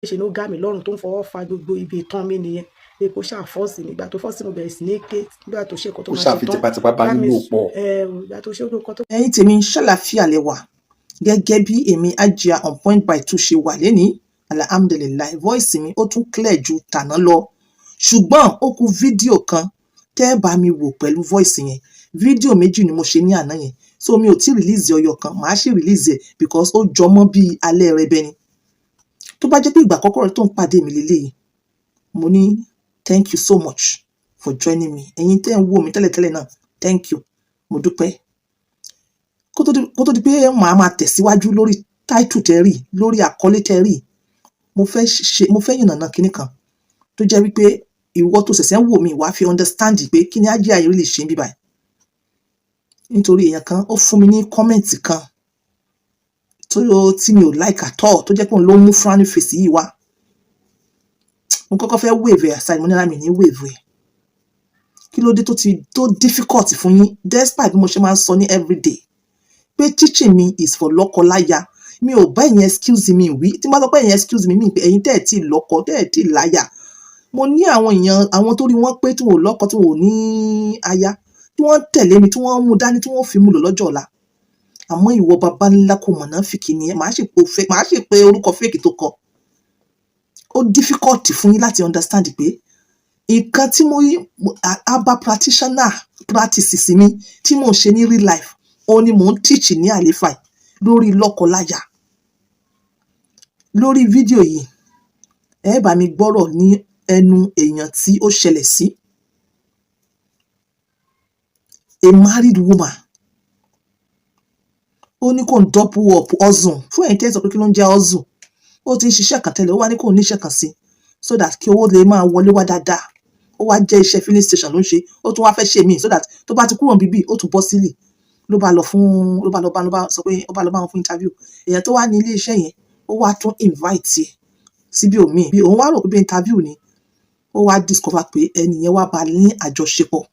Ṣe ló gá mi lọ́rùn tó ń fọwọ́ fa gbogbo ibi ìtàn mi nìyẹn pé kó ṣáà force mi. Ìgbà tó force mi, bẹ̀rẹ̀ sí ní ké. Nígbà tó ṣe nǹkan tó Ó máa ṣáà ṣe fi tán, tipátipá bá bá yín mi lò pọ̀. Ẹ ìgbà tó ṣe nǹkan tó Ẹ̀yin tèmi, ṣàlàáfíà lẹ wà? Gẹ́gẹ́ bí èmi Hajia On Point by Two ṣe wà lénìí, alhamdulillahi, voice mi ó tún clear ju tàná lọ, ṣùgbọ́n ó kù fídíò kan tẹ́ ẹ bá mi wò pẹ̀lú voice yẹn. Fídíò méjì ni mo ṣe ní àná yẹn, so mi ò tí release ọyọ kan. Màá sì release ẹ̀ because ó jọmọ́ bí alẹ́ rẹbẹ ni. Tó bá jẹ́ pé ìgbà àkọ́kọ́ rẹ tó ń pàdé mi leléyìí, mo ní thank you so much for joining me. Ẹ̀yin tẹ́ ń wò mí tẹ́lẹ̀tẹ́lẹ̀ náà, thank you, mo dúpẹ́. Kó tó di pé màá máa tẹ̀síwájú lórí title tẹ́ rí, lórí àkọlé tẹ́ rí, mo fẹ́ yànnàná kinní kan tó jẹ́ wípé ìwọ tó ṣẹ̀ṣẹ̀ ń wò mí, wàá fi understand pé kí ni Hajia yìí lè ṣe ń bí báyìí. Nítorí èèyàn kan ó fún mi ní comment kan tó tí mi ò like at all, tó jẹ́ pé òun ló mú frowny face yìí wá. Mo kọ́kọ́ fẹ́ wave ẹ̀ aside, mo ní ara mi ní wave ẹ̀. Kí ló dé tó ti tó difficult fún yín, despite bí mo ṣe máa ń sọ ní everyday pé teaching mi is for lọ́kọ-láya? Mi ò bá ẹ̀yin, excuse me wí, tí n bá sọ pé ẹ̀yin, excuse me, mi pé ẹ̀yin tẹ́ ẹ̀ tí lọ́kọ, tẹ́ ẹ̀ tí láya. Mo ní àwọn èèyàn, àwọn tó rí wọ́n pé, tí wọn ò lọ́kọ, tí wọn ò ní aya, tí wọ́n ń tẹ̀lé mi, tí wọ́n ń mú dání, tí wọ́n fi mú lò lọ́jọ́ ọ̀la. Àmọ́ ìwọ baba ńlá kò mọ̀nàfìkì ni ẹ́. Màá sì pe orúkọ fake tó kọ. Ó difficult fún yín láti understand pé nǹkan tí mo rí, herbal practitioner practices mi tí mò ń ṣe ní real life, òun ni mò ń teach ní àléfà lórí lọ́kọláya. Lórí fídíò yìí, ẹ bá mi gbọ́rọ̀ ní ẹnu èèyàn tí ó ṣẹlẹ̀ sí, a married woman. Ó ní kò ń double up hustle. Fún ẹ̀yin tẹ́ ẹ sọ pé kí ló ń jẹ́ hustle, ó ti ń ṣiṣẹ́ kan tẹ́lẹ̀, ó wá ní kò níṣẹ́ kan sí so that kí owó lè máa wọlé wá dáadáa. Ó wá jẹ́ iṣẹ́ filling station ló ń ṣe. Ó tún wá fẹ́ ṣe míì so that tó bá ti kúrò níbí, ó tún bọ́ sílì. Ló bá lọ fún, ló bá lọ bá, ló bá sọ pé ó bá lọ bá wọn fún interview. Èèyàn tó wá ní ilé iṣẹ́ yẹn, ó wá tún invite ẹ̀ síbí òmíì. Bí òun wá rò pé bí interview ni, ó wá discover pé ẹni yẹn wá bá a ní àjọṣepọ̀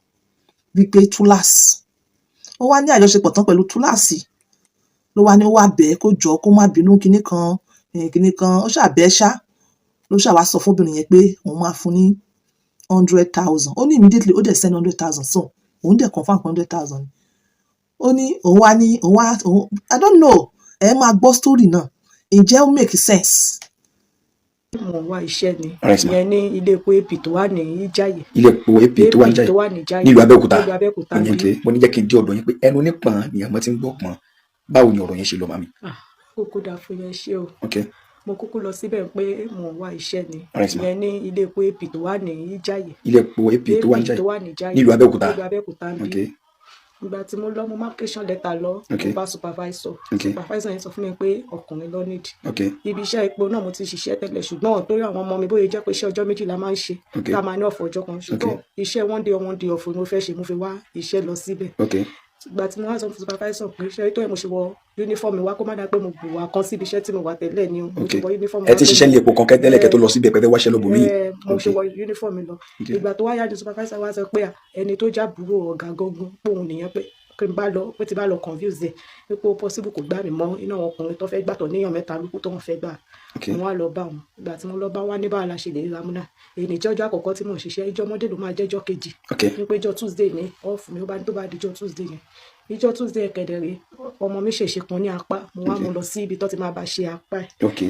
wípé túláàsì. Ó wá ní àjọṣepọ̀ tán pẹ̀lú túláàsì, ló wá ní ó wá bẹ̀ẹ́ kó jọ kó má bínú, kinní kan, kinní kan. Ó ṣáà bẹ́ẹ̀ ṣá, ló ṣáà wá sọ fóbìnrin yẹn pé òun máa fún ní 100,000. Ó ní immediately ó dẹ̀ send 100,000, so òun dẹ̀ confirm 100,000. Ó ní òun wá ní òun wá òun, I don't know, ẹ máa gbọ́ story náà. Ǹjẹ́ ó make sense? Mo ń wá iṣẹ́ ni. Alright, ma. Ìyẹn ní ilé epo AP tó wà ní Ìjàyè. Ilé epo AP tó wà ní tó wà ní Ìjàyè. Nílùú Abẹ́òkúta. Nílùú Abẹ́òkúta bí. Ok, mo ní jẹ́ kí n dé ọ̀dọ̀ yín pé ẹnu onípọ̀n ni àmọ́ ti ń gbọ́ pọ̀n. Báwo ni ọ̀rọ̀ yẹn ṣe lọ, màmí? Ah, kúkú dáa fún yẹn ṣé o. Mo kúkú lọ síbẹ̀ pé mo ń wá iṣẹ́ ni. Alright, ma. Ìyẹn ní ilé epo AP tó wà ní Ìjàyè. Ilé epo AP tó wà ní AP tó wà ní Ìjàyè. Nílùú Abẹ́òkúta. Nílùú Abẹ́òkúta bí. Ìgbà tí mo lọ, mo mú application letter lọ. Mo bá supervisor. Supervisor yẹn sọ fún mi pé ọkùnrin ló need. Ibi iṣẹ́ epo náà mo ti ṣiṣẹ́ tẹ́lẹ̀, ṣùgbọ́n torí àwọn ọmọ mi, bóyá jẹ́ pé iṣẹ́ ọjọ́ 2 la máa ń ṣe, tá a máa ní off ọjọ́ kan, ṣùgbọ́n iṣẹ́ one day on, one day off ni mo fẹ́ ṣe, mo fi wá iṣẹ́ lọ síbẹ̀. Ìgbà tí mo wá sọ fún supervisor pé iṣẹ́ tó yẹ, mo ṣe wọ uniform mi wá, kó má dà pé mo bù wá kan síbi iṣẹ́ tí mo wà tẹ́lẹ̀ ni o. Mo ti wọ uniform Ẹ wá ti pé ṣiṣẹ́ ní epo kan tẹ́lẹ̀ kẹ́ tó lọ síbẹ̀ pé fẹ́ wáṣẹ́ lọ́bòmíì? Ẹ, mo ṣe wọ uniform mi lọ. Ìgbà tó wá yá ni supervisor wá sọ pé à, ẹni tó jábúrò ọ̀gá gangan pé òun nìyẹn, pé kí n bá lọ, pé tí bá lọ confuse ẹ, pé ó possible kò gbà mí mọ́ iná àwọn ọkùnrin tó fẹ́ gbà tó níyàn mẹ́ta lókù tó wọ́n fẹ́ gbà. Mo wá lọ bá wọn. Ìgbà tí mo lọ bá wá ní báwa la ṣe lè ríra múná, èyí ní jọ́jọ́ àkọ́kọ́ tí mò ń ṣiṣẹ́, ìjọ́ Monday ló máa jẹ́jọ́ kejì, ní pé ìjọ́ Tuesday ní off mi. Ó bá ní tó bá di ìjọ́ Tuesday yẹn, ìjọ́ Tuesday kẹ̀dẹ̀rẹ̀, ọmọ mi ṣèṣe kan ní apá, mo wá mú lọ sí ibi tó ti máa bá ṣe apá ẹ̀.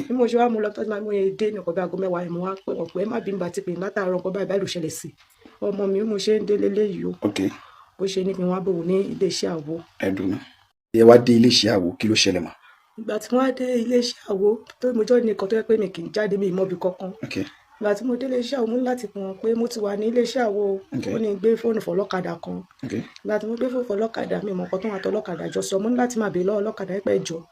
Bí mo ṣe wá mú lọ tó ti máa mú yẹn dé ní ọkọ̀ bí aago 10 yẹn, mo wá pé wọ́n pé ẹ má bí n bá ti pè ní látàárọ̀, nǹkan báyìí báyìí ló ṣẹlẹ̀ sí ọmọ mi bí mo ṣe ń délé léyìí o. Bó ṣe ní kí n wá bòun ní iléeṣẹ́ àwo. Ẹ dùn ún. Ẹ wá dé ilé iṣẹ́ àwo, kí ló ṣẹlẹ̀ mà? Ìgbà tí wọ́n á dé iléeṣẹ́ àwo, tó mo jọ́ nìkan tó yẹ pé mi kì í jáde, mi ì mọbi kankan. Ìgbà tí mo dé iléeṣẹ́ àwo, mo ní láti pè wọ́n pé mo ti wà ní iléeṣẹ́ àwo. Ó ní gbé fóònù fọlọ́kadà kan. Ìgbà tí mo gbé fóònù fọlọ́kadà, mi mọ̀ nǹkan tó wà tọlọ́kadà jọ sọ. Mo ní láti máa béèrè lọ́wọ́ ọlọ́kadà pé ẹ jọ̀ọ́,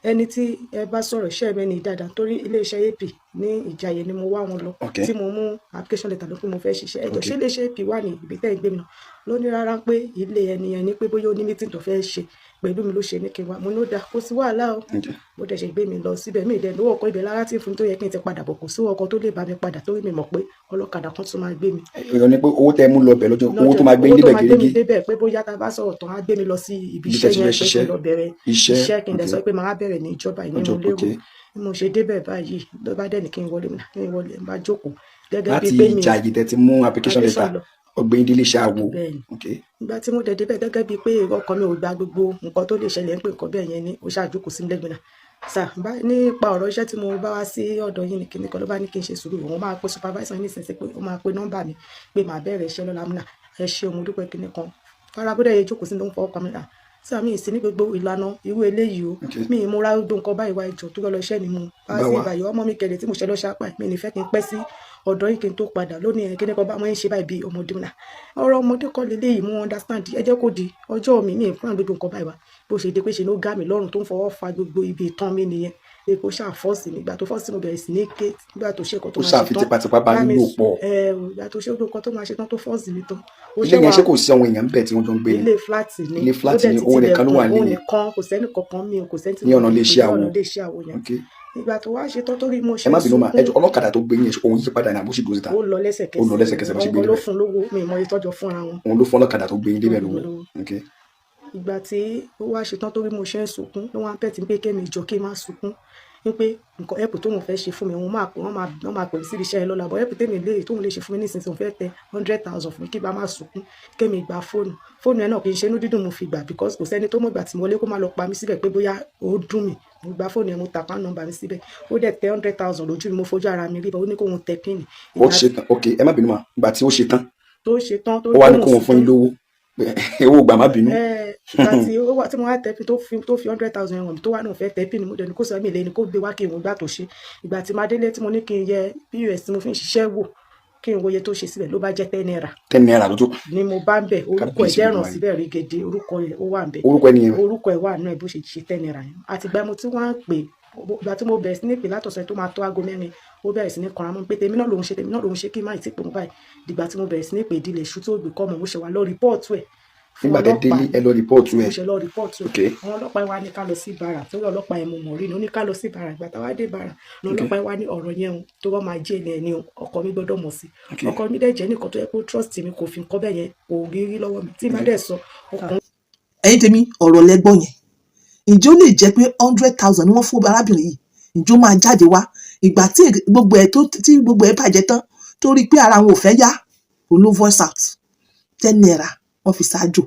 ẹni tí ẹ bá sọ̀rọ̀ iṣẹ́ mi ní dáadáa, torí iléeṣẹ́ AP ní Ìjàyè ni mo wá wọn lọ tí mo mú application letter lọ pé mo fẹ́ ṣiṣẹ́. Ẹ jọ̀ọ́, ṣé iléeṣẹ́ AP wà ní ibi tẹ́ ẹ gbé mi lọ? Ló ní rárá, pé ilé ẹni yẹn ní, pé bóyá ó ní meeting tó fẹ́ ṣe. Pẹ̀lú mi ló ṣe ní kí n wá. Mo ní ó dáa, kó sí wàhálà o. Bó dẹ̀ ṣe gbé mi lọ síbẹ̀, mi ìdẹ̀ lówó ọkọ̀ ibẹ̀ lára tí ń fún mi tó yẹ kí n ti padà bọ̀. Kò sí ọkọ̀ tó lè bá mi padà torí mi mọ̀ pé ọlọ́kadà kan tún máa gbé mi. Ìrọ̀ ni pé owó tẹ mú lọ bẹ̀ lọ́jọ́, owó tó máa gbé owó yín tó débẹ̀ máa gbé mi gírígí. débẹ̀, pé bóyá tá a bá sọ̀rọ̀ tán, á gbé mi lọ sí ibi Ibi iṣẹ́ tẹ́ ti yẹn, fẹ́ pé kí n ṣiṣẹ́. lọ bẹ̀rẹ̀ Iṣẹ́. iṣẹ́, kí n dẹ̀ sọ pé màá bẹ̀rẹ̀ ní ìjọba yìí ní Ọjọ́ mo lérò. Bí mo ṣe débẹ̀ báyìí, ló bá dẹ̀ ní kí n wọlé, kí n wọlé, n bá jókòó gẹ́gẹ́ Láti bíi pé mi Ìjàyè tẹ ti mú application letter, application lọ. ọgbẹ́ yín délé iṣẹ́ àwo. Bẹ́ẹ̀ ni. Ìgbà tí mo dẹ̀ débẹ̀, gẹ́gẹ́ bíi pé èrò ọkàn mi ò gba gbogbo nǹkan tó lè ṣẹlẹ̀, ń pè nǹkan bẹ́ẹ̀ yẹn ni ó ṣáà jókòó sí mi lẹ́gbẹ̀ẹ́ náà. Sà bá nípa ọ̀rọ̀ iṣẹ́ tí mo bá wá sí ọ̀dọ̀ yín ní kinní kan, ló bá ní kí n ṣe sùúrù, òun máa pe supervisor nísinsìnyí, pé ó máa pe nọ́mbà mi, pé màá bẹ̀rẹ̀ iṣẹ́ lọ́la. Múnà ẹ ṣé, mo dúpẹ́, kinní kan farabọ́dẹ̀ yẹn jókòó sí ló ń fọwọ́ pa mí náà. Sà, mi ì sí ní gbogbo ìlànà irú eléyìí o. Mi ì múra gbogbo nǹkan báyìí wá, ìjọ tó lọ iṣẹ́ ni mo wá Bá sí wa. ìbàyọ̀ ọmọ mi kẹ̀lé tí mo ṣe lọ ṣápá, mi ní fẹ́ kí n pẹ́ sí ọ̀dọ̀ yìí kí n tó padà lónìí. Ẹ̀ kíní kan bá wọn ń ṣe báyìí bí ọmọdé náà, ọ̀rọ̀ ọmọdé kọ́ leléyìí, mo understand, ẹ jẹ́ kó di ọjọ́ mi ì plan gbogbo nǹkan báyìí wá. Bó ṣe di pé ṣe ló gá mi lọ́rùn tó ń fọwọ́ fa gbogbo ibi ìtàn mi nìyẹn, pé kó ṣáà force mi. Ìgbà tó force mi, bẹ̀rẹ̀ sí ní ké. Nígbà tó ṣe nǹkan tó Ó máa ṣe ṣàfi tán, tipátipá bá bá yín mi lò pọ̀. Ẹ ìgbà tó ṣe gbogbo nǹkan tó máa ṣe tán, tó force mi tán, ó Ilé ṣe yẹn, wá ṣé kò sí àwọn èèyàn ń bẹ̀ tí wọ́n jọ ń gbé ni? Ilé flat ni. Ilé Ó flat dẹ̀ ni, ti òun nìkan ló wà tilẹ̀kùn, nílé òun yẹn. nìkan, kò sẹ́ni kankan mi, kò sẹ́ni tí Ní mo ọ̀nà lè ilé pè iṣẹ́ ní àwo. ọ̀nà ilé iṣẹ́ àwo yẹn. Ìgbà tó wá ṣe tán, torí mo Ẹ ṣe má bínú mà, ẹ sunkún. jọ̀ọ́, ọlọ́kadà tó gbé yín yẹn, òun yí padà ní àbó sì dúró síta? Ó lọ lẹ́sẹ̀kẹsẹ̀. Ó lọ lẹ́sẹ̀kẹsẹ̀ bó ṣe Òun gbé gan ló débẹ̀. fún lówó, mi ì mọ iye tọ́jọ́ fúnra wọn. Òun ló fún ọlọ́kadà tó gbé yín débẹ̀ Ló fún lówó. lówó. Ìgbà tí ó wá ṣe tán, torí mo ṣe ń sunkún, ló wá ń pẹ̀tì pé kémi jọ kí n má sunkún, wípé nǹkan ẹ̀pù tóun fẹ́ ṣe fún mi, òun máa wọ́n máa pè mí síbi iṣẹ́ yẹn lọ́la bọ̀, ẹ̀pù tèmi lè tóun lè ṣe fún mi nísinsìnyí, òun fẹ́ tẹ 100,000 fún mi kí n bá má sunkún, kémi gba fóònù. Fóònù yẹn náà, kì í ṣe inú dídùn mo fi gbà, because kò sẹ́ni tó mọ̀ ìgbà tí mo wọlé kó má lọ pa mí síbẹ̀ pé bóyá ó dùn mí. Mo gba fóònù yẹn, mo ta account number mi síbẹ̀, ó dẹ̀ tẹ 100,000 lójú mi, mo fojú ara mi rí bẹ́ẹ̀. Ó ní kóun tẹ PIN. Ó ṣe tán. Ok, ẹ má bínú mà, ìgbà tí ó ṣe tán, Tó ṣe tán, tó ó wá ní tóun kóun fún yín sunkún. lówó, pé owó gbà má bínú. Ìgbà tí ó wà tí mo wá tẹ PIN, tó fi 100,000 yẹn wọ̀n mi, tó wá náà fẹ́ tẹ PIN, mo dẹ̀ ní kó sọ mí lé ní kó gbé wá kí n wò. Gbà tó ṣe, ìgbà tí máa délé, tí mo ní kí n yẹ POS tí mo fi ń ṣiṣẹ́ wò, kí n wo iye tó ṣe síbẹ̀, ló bá jẹ́ 10 naira 10 naira ló tó. Ni mo bá ń bẹ̀, orúkọ ẹ̀ Kábíyèsí dẹ́ràn Olódùmarè. síbẹ̀ rí gèdè, orúkọ ẹ̀ ó wà ń bẹ̀. Orúkọ ẹni yẹn? Orúkọ ẹ̀ wà náà ẹ̀. Bó ṣe ṣe 10 naira yẹn, àtìgbà mo tí wọ́n á pè, ìgbà tí mo bẹ̀rẹ̀ sí ní pè látọ̀sẹ̀ tó máa tó aago 4, ó bẹ̀rẹ̀ sí ní kanra mọ́ pé tèmi náà lòun ṣe, tèmi náà lòun ṣe, kí n má ì tí pè mọ́ báyìí. Dìgbà tí mo bẹ̀rẹ̀ sí ní pè, ìdílé iṣu tó gbé kọ́ mọ̀, mo ṣe wà lọ report ẹ̀ fún Nígbà tẹ ọlọ́pàá. délé, ẹ lọ report Mo ẹ? ṣe lọ report ẹ̀. Àwọn ọlọ́pàá wa ní ká lọ sí barracks, torí ọlọ́pàá yẹn mo mọ̀ rí ni. Ó ní ká lọ sí barracks. Ìgbà táwa dé barracks, lọ́lọ́pàá wa ní ọ̀rọ̀ yẹn o, tó wọ́n máa jẹ́ ilẹ̀ ni o, ọkọ mi gbọ́dọ̀ mọ̀ sí. Ọkọ mi dẹ̀ jẹ́ nìkan tó yẹ kó trust mi, kò fi nǹkan bẹ́ẹ̀ yẹn, kò rí rí lọ́wọ́ mi tí n bá dẹ̀ sọ ọkùnrin. Ẹ̀yin tèmi, ọ̀rọ̀ lẹ́gbọ́n yẹn. Ǹjẹ́ ó lè jẹ́ pé 100,000 ni wọ́n fún arábìnrin yìí? Ǹjẹ́ ó máa jáde wá ìgbà tí gbogbo ẹ̀ tó tí gbogbo ẹ̀ bàjẹ́ tán, torí pé ara wọn ò fẹ́ yá, òun ló voice out? 10 naira wọ́n fi ṣáájò,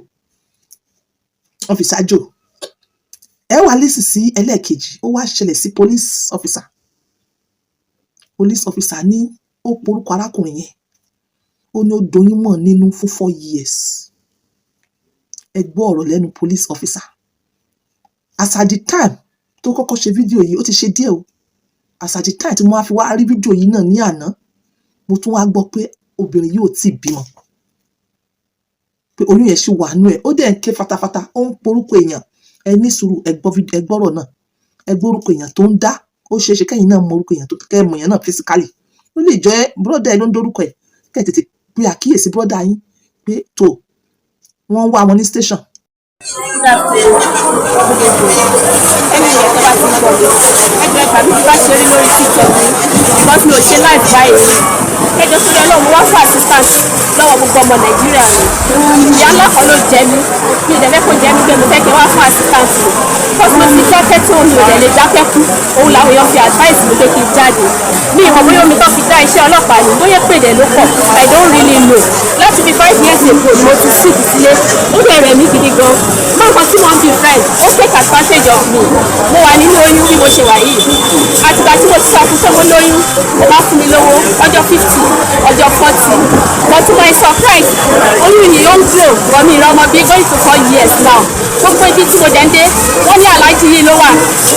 wọ́n fi ṣáájò. Ẹ wá lésì sí ẹlẹ́ẹ̀kejì. Ó wá ṣẹlẹ̀ sí police officer. Police officer ní ó porúkọ arákùnrin yẹn, ó ní ó doyún mọ́ nínú fún 4 years. Ẹ gbọ́ ọ̀rọ̀ lẹ́nu police officer. As at the time tó kọ́kọ́ ṣe fídíò yìí, ó ti ṣe díẹ̀ o. As at the time tí mo wá fi wá rí fídíò yìí náà ní àná, mo tún wá gbọ́ pé obìnrin yìí ò tí ì bímọ, pé oyún yẹn ṣì wà nú ẹ̀. Ó dẹ̀ ń ké fatafata, ó ń porúkọ èèyàn. Ẹ ní sùúrù, ẹ gbọ́ ẹ gbọ́rọ̀ náà, ẹ gbọ́ orúkọ èèyàn tó ń dá. Ó ṣeé ṣe kẹ́yìn náà mọ orúkọ èèyàn tó kẹ́ ẹ mọ̀ èèyàn náà physically. Ó lè jẹ́ brother ẹ ló ń dórúkọ ẹ̀. Kẹ́ ẹ tètè pe àkíyèsí brother yín pé tó wọ́n ń wá wọn ní station. Good afternoon. Ẹni ìyẹn tó bá ti ń bọ̀, ẹgbẹ́ tàbí bí bá ṣe rí lórí TikTok mi, because mi ò ṣe live báyìí. Ẹjọ́ tó yẹ lọ́wọ́, mo wá fún assistance lọ́wọ́ gbogbo ọmọ Nàìjíríà ni. Ìyá ńlá kan ló jẹ mí, mi ò dẹ̀ fẹ́ kó jẹ mí gbé. Mo fẹ́ kí n wá fún assistance mi because mo ti dákẹ́ tó, mi ò dẹ̀ lè dákẹ́ kú. Òun làwọn èèyàn fi advice mi pé kí n jáde. Mi ìmọ̀ bóyá omi tó fi dá iṣẹ́ ọlọ́pàá ni, bóyá pèdè ló pọ̀, I don't really know. Láti bí 5 years ago ni mo ti sick sílé, ó dẹ̀ rẹ̀ mí gidi gan. Mọ nǹkan tí mo ń bí friend, ó take advantage of me. Mo wà nínú oyún bí mo ṣe wà yìí. Àtìgbà tí mo ti sọ fún pé mo lóyún, ó bá fún mi lówó ọjọ́ 50, ọjọ́ 40, but to my surprise, oyún yìí ó ń grow, but mi ìrọmọ bí going to 4 years now. Gbogbo ibi tí mo dẹ̀ ń dé, wọ́n ní aláàjì yìí ló wà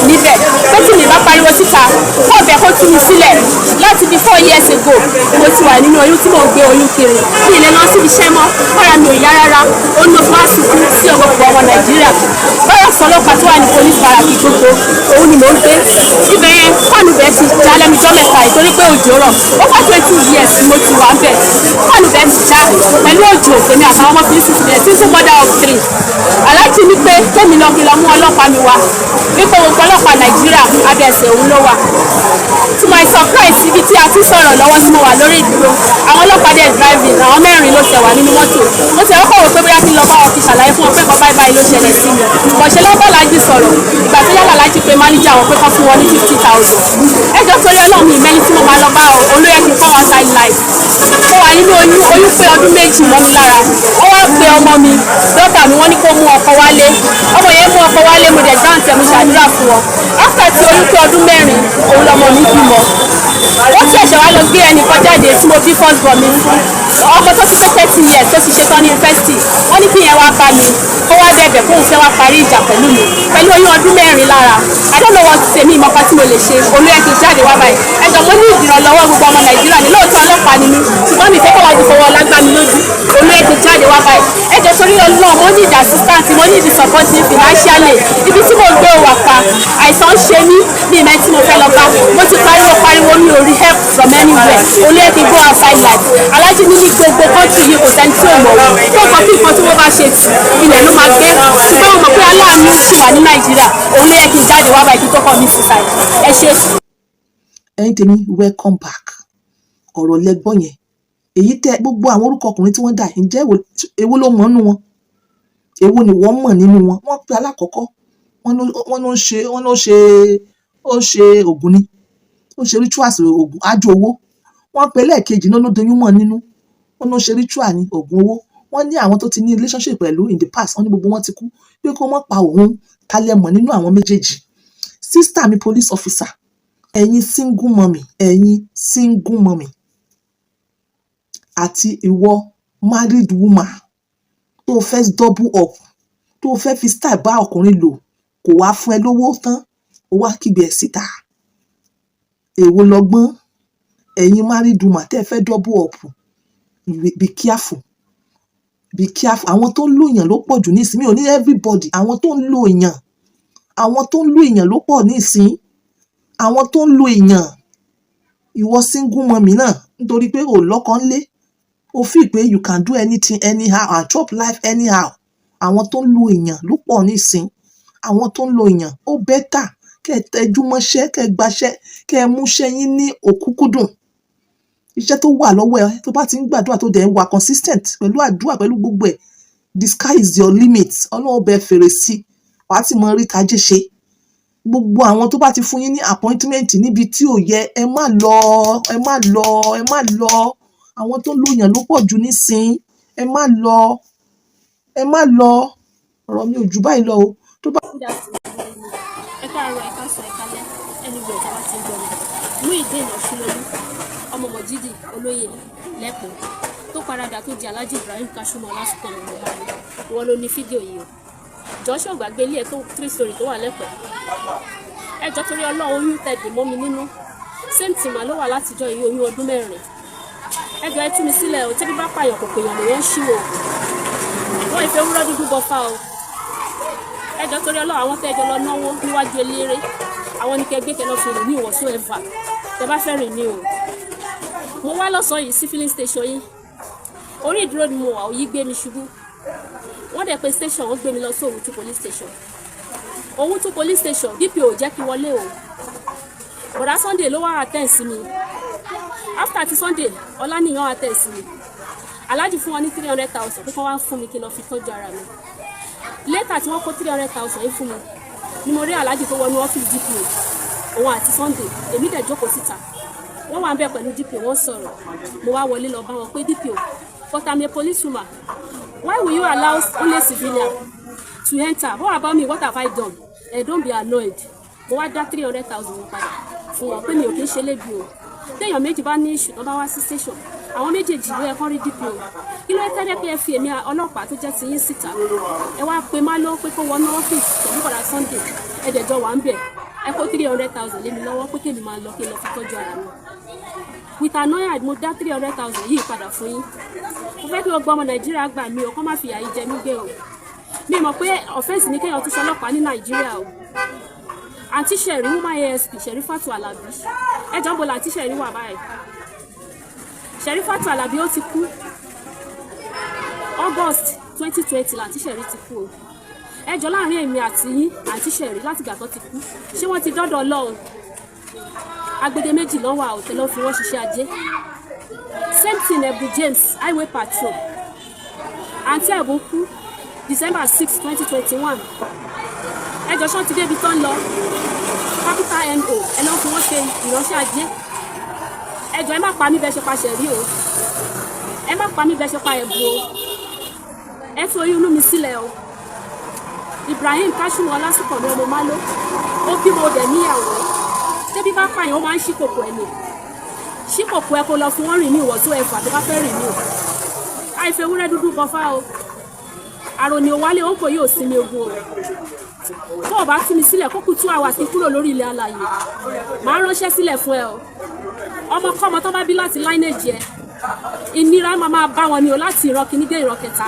níbẹ̀, pé tí mi bá pariwo síta kó ọbẹ̀ kó tú mi sílẹ̀. Láti bí 4 years ago mo ti wà nínú oyún tí mò ń gbé oyún kiri, mi ì lè lọ síbi iṣẹ́ mọ́, kọ́ra mi ò yá rárá. Ó ní mo fi wá sunkún sí ọgbọ̀gbọ̀ ọmọ Nàìjíríà. Barracks ọlọ́pàá tó wà ní police barrack gbogbo, òun ni mò ń gbé. Ibẹ̀ yẹn, fáànù bẹ́ẹ̀ ti já lẹ́nu jọ́ mẹ́ta, ìtorí pé Òjò rọ̀. Over 20 years ni mo ti wà bẹ̀. Fáànù bẹ́ẹ̀ ti já pẹ̀lú òjò. Èmi àtàwọn ọmọ fi ń sísè single mother of three. Aláàjì ní pé kémi lọ, kí lọ mú ọlọ́pàá mi wá, wípé gbogbo ọlọ́pàá Nàìjíríà, abẹ́ ẹsẹ̀ òun ló wà. To my surprise, ibi tí a ti sọ̀rọ̀ lọ́wọ́ tí mo wà lórí ìdúró, àwọn ọlọ́pàá dẹ̀ driving. Àwọn mẹ́rin ló ṣẹ̀ wà nínú mọ́tò. Mo ti ẹ̀kọ́ wò pé bóyá kí n lọ bá wọn fi ṣàlàyé fún wọn pé nǹkan báyìí báyìí ló ṣẹlẹ̀ sí mi. Bọ̀ṣẹ́ ló bá Lájí sọ̀rọ̀. Ìgbà tó yálà, Lájí pé máníjà wọn pé kán fún wọn ní 50,000. Ẹjọ́, torí Ọlọ́run, mi ìmẹ́ni tí mo máa lọ bá ọ olóyè kí n kọ́ outside life. Mo wà nínú oyún, oyún pé ọdún 2 mọ́ mi lára. Wọ́n wá pe ọmọ mi, dọ́tà mi, wọ́n ní kó mú ọkọ wálé. Ọmọ yẹn mú ọkọ wálé. Mo dẹ̀ grant ẹ̀, mo ṣàdúrà fún wọn. After tí oyún pé ọdún 4, òun lọmọ mi bímọ. Wọ́n ṣẹ̀ṣẹ̀ wá lọ gbé ẹnìkan jáde tí mo bí first born mi fún, ọmọ tó ti pé 30 years, tó ti ṣetán ní yunifásitì. Wọ́n ní kí yẹn wá bá mi, kó wá bẹ̀bẹ̀ kóun fẹ́ wá parí ìjà pẹ̀lú mi, pẹ̀lú oyún ọdún 4 lára. I don't know what to say. Mi ìmọ̀kan tí mo lè ṣe. Olóyè kì í jáde wá báyìí. Ẹjọ́, mo ní ìdìrànlọ́wọ́ gbogbo ọmọ Nàìjíríà ní. Lóòótọ́ ọlọ́pàá ni mí, ṣùgbọ́n mi fẹ́ kọ́wájú fọwọ́ lágbá mi lójú. Olóyè kì í jáde wá báyìí. Ẹjọ́, torí Ọlọ́run, mo need assistance, mo need support financially. Ibi tí mo gbé wà pa, àìsàn ń ṣe mí ní ìmẹ́ tí mo fẹ́ lọ bá. Mo ti pariwo pariwo, mi ò rí help from anywhere. Olóyè kì í go outside life. Alájí ní ní gbogbo country yìí, kò sẹ́ni tí ò mọ̀ wọ́n tó nǹkan kí nǹkan tí wọ́n bá ṣe tì, ilẹ̀ ló máa gbé. Ṣùgbọ́n mo mọ̀ pé aláàánú ṣì wà ní Nàìjíríà. Òun ló yẹ kí n jáde wá báyìí kí n tó kọ́ mi suicide. Ẹ ṣe. Ẹ̀yin tèmi, welcome back. Ọ̀rọ̀ lẹ́gbọ́n yẹn. Èyí tẹ gbogbo àwọn orúkọ ọkùnrin tí wọ́n dà, ǹjẹ́ èwo ló mọ̀ nínú wọn? Èwo ni wọ́n mọ̀ nínú wọn? Wọ́n pe alákọ̀ọ́kọ́, wọ́n ló ṣe, ó ń ṣe ògùn ni, ó ń ṣe rituals, ògùn ájò owó. Wọ́n pe lẹ́ẹ̀kejì náà, ló doyún mọ́ nínú, wọ́n ló ṣe ritual ní ògùn owó. Wọ́n ní àwọn tó ti ní relationship pẹ̀lú in the past, wọ́n ní gbogbo wọn ti kú, pé kó mọ́ pa òun. Ta lẹ mọ̀ nínú àwọn méjèèjì? Sister mi police officer, ẹ̀yin single mummy, ẹ̀yin single mummy àti ìwọ married woman tó fẹ́ double up, tó fẹ́ fi style bá ọkùnrin lò, kò wá fún ẹ lówó tán, ó wá kígbe ẹ̀ síta. Èwo lọgbọ́n? Ẹ̀yin married woman tẹ́ ẹ fẹ́ double up, be careful, be careful. Àwọn tó ń lò èèyàn ló pọ̀ jù nísìnyí. Mi ò ní everybody. Àwọn tó ń lo èèyàn, àwọn tó ń lo èèyàn ló pọ̀ nísìnyí, àwọn tó ń lo èèyàn. Ìwọ single mummy náà, nítorí pé ò lọ́kọ ńlé, o feel pé you can do anything anyhow and chop life anyhow. Àwọn tó ń lo èèyàn ló pọ̀ nísìn, àwọn tó ń lo èèyàn. Ó better kẹ́ ẹ tẹjú mọ́ṣẹ́, kẹ́ ẹ gbaṣẹ́, kẹ́ ẹ múṣẹ́ yín ní òkúkúdùn. Iṣẹ́ tó wà lọ́wọ́ ẹ, tó bá ti ń gbàdúrà, tó dẹ̀ ń wà consistent pẹ̀lú àdúrà, pẹ̀lú gbogbo ẹ̀, the sky is your limit. Ọlọ́run bẹ fèrè sí, wàá sì mọ rí tajé ṣe. Gbogbo àwọn tó bá ti fún yín ní appointment níbi tí ò yẹ, ẹ má lọ, ẹ má lọ, ẹ má lọ. Àwọn tó ń lòyàn ló pọ̀ jù nísìn. Ẹ má lọ, ẹ má lọ. Ọ̀rọ̀ mi ò jù báyìí lọ o. Tó bá Good afternoon. Ẹ káàárọ̀, ẹ káàsán, ẹ káalẹ́, anywhere tí a bá ti ń gbọ́ mi. Muyideen Ọ̀ṣunlolú, ọmọ Mọ̀jídì olóyè lẹ́kọ̀ọ́ tó paradà tó di Alhaji Ibrahim Kashumo Ọlásùnkànmí, mo bá mi. Ìwọ ló ní fídíò yìí o. Jọ, ṣé ò gbàgbé ilé ẹ tó three story tó wà lẹ́pẹ́? Ẹ jọ, torí Ọlọ́run, oyún tẹ dì mọ́ mi nínú, same thing mà ló wà látijọ́ yìí, oyún ọdún 4. Ẹ jọ, ẹ tú mi sílẹ̀ o. Tẹ́bí bá pààyàn kò pèèyàn lè wọ́n ṣíwò wọ́n ìfẹ́ wúrọ́ dúdú bọ́fà o. Ẹ jọ, torí Ọlọ́run, àwọn tẹ́jọ lọ náwó níwájú eléré, àwọn ní kẹgbẹ́ kẹ lọ fi rìn ní whatsoever tẹ bá fẹ́ rìn ní o. Mo wá lọ́sàn-án yìí sí filling station yín. Orí ìdúró ni mo wà, òyì gbé mi ṣubú. Wọ́n dẹ̀ pé station, wọ́n gbé mi lọ sí Òwútú police station. Òwútú police station, DPO ò jẹ́ kí wọlé o. Bọ̀dá Sunday ló wá attend sí mi. After ti Sunday Ọláníyàn attend sí mi, Aláàjì fún wọn ní 300,000 pé kí wọ́n wá fún mi kí n lọ fi tọ́jú ara mi. Later tí wọ́n kó 300,000 yìí fún mi ni mo rí Aláàjì tó wọnú ọ́fíìsì DPO, òun àti Sunday. Èmi dẹ̀ jókòó síta, wọ́n wà ń bẹ̀ pẹ̀lú DPO, wọ́n sọ̀rọ̀. Mo wá wọlé lọ bá wọn pé, "DPO, but I'm a policewoman. Why will you allow only civilian to enter? What about me? What have I done?" Eh, don't be annoyed. Mo wá dá 300,000 wọn padà fún wọn pé mi ò kí ń ṣe lébi o. Téèyàn méjì bá ní issue, tó bá wá sí station, àwọn méjèèjì ló yẹ kán rí DPO. Kí ló tẹ́lẹ̀ pé ẹ fi èmi ọlọ́pàá tó jẹ́ ti yín síta? Ẹ wá pe má ló pé kó wọnú ọ́fíìsì pẹ̀lú bọ̀dá Sunday. Ẹ dẹ̀jọ wà ń bẹ̀. Ẹ kó 300,000 lé mi lọ́wọ́ pé kémi máa lọ, kí n lọ fi tọ́jú ara mi. With annoyance, mo dá 300,000 yìí padà fún yín. Mo fẹ́ kí gbogbo ọmọ Nàìjíríà gbà mí o, kó má fi ìyà yìí jẹ mí gbé o. Mi mọ̀ pé offence ní kéèyàn tún ṣọlọ́pàá ní Nàìjíríà o. Àǹtí Ṣẹ̀rí, woman ASP Ṣẹ̀rífàtù Àlàbí, ẹ jọ̀ọ́, ń bo làǹtí Ṣẹ̀rí wà báyìí? Ṣẹ̀rífàtù Àlàbí, ó ti kú. August 2020 làǹtí Ṣẹ̀rí ti kú o. Ẹ jọ̀ọ́, láàrin èmi àti yín, àǹtí Ṣẹ̀rí, látìgbà tó ti kú, ṣé wọ́n ti dọ́dọ̀ Ọlọ́run? Agbede méjì lọ́wọ́ àwòtẹ́ ló fi wọ́n ṣiṣẹ́ ajé. Same thing, Ẹ̀bùn James, highway patrol. Àǹtí Ẹ̀bùn kú December 6, 2021. Ẹ jọ̀ọ́, ṣán ti débi tán lọ? Capital no. Ẹ lọ́ fi wọ́n ṣe ìránṣẹ́ ajé. Ẹ jọ̀ọ́, ẹ má pa mí bẹ́ẹ̀ ṣe pa Ṣẹ̀rí o. Ẹ má pa mí bẹ́ẹ̀ ṣe pa Ẹ̀bùn o. Ẹ tú oyún inú mi sílẹ̀ o. Ibrahim Kashimu Ọlásùnkànmí, ọmọ Malo, ó bímọ, ó dẹ̀ níyàwó. Débi bá pààyàn, ó máa ń ṣí kòkò ẹ̀ nì. Ṣí kòkò ẹ, kó lọ fún wọn rìn ní ìwọ̀ tó ẹ̀fà tó bá fẹ́ rìn ní o. Àìfẹ́ ewúrẹ́ dúdú bọ́fá o. Àròní òwálé, ó ń kò yóò sinmi ogun o. Tó o bá tú mi sílẹ̀, kó kù 2 hours kí n kúrò lórí ilẹ̀ alàyè, màá ránṣẹ́ sílẹ̀ fún ẹ o. Ọmọkọ́mọ tó bá bí láti lineage ẹ, ìnira máa máa bá wọn ni o, láti ìran kìíní dé ìran kẹta.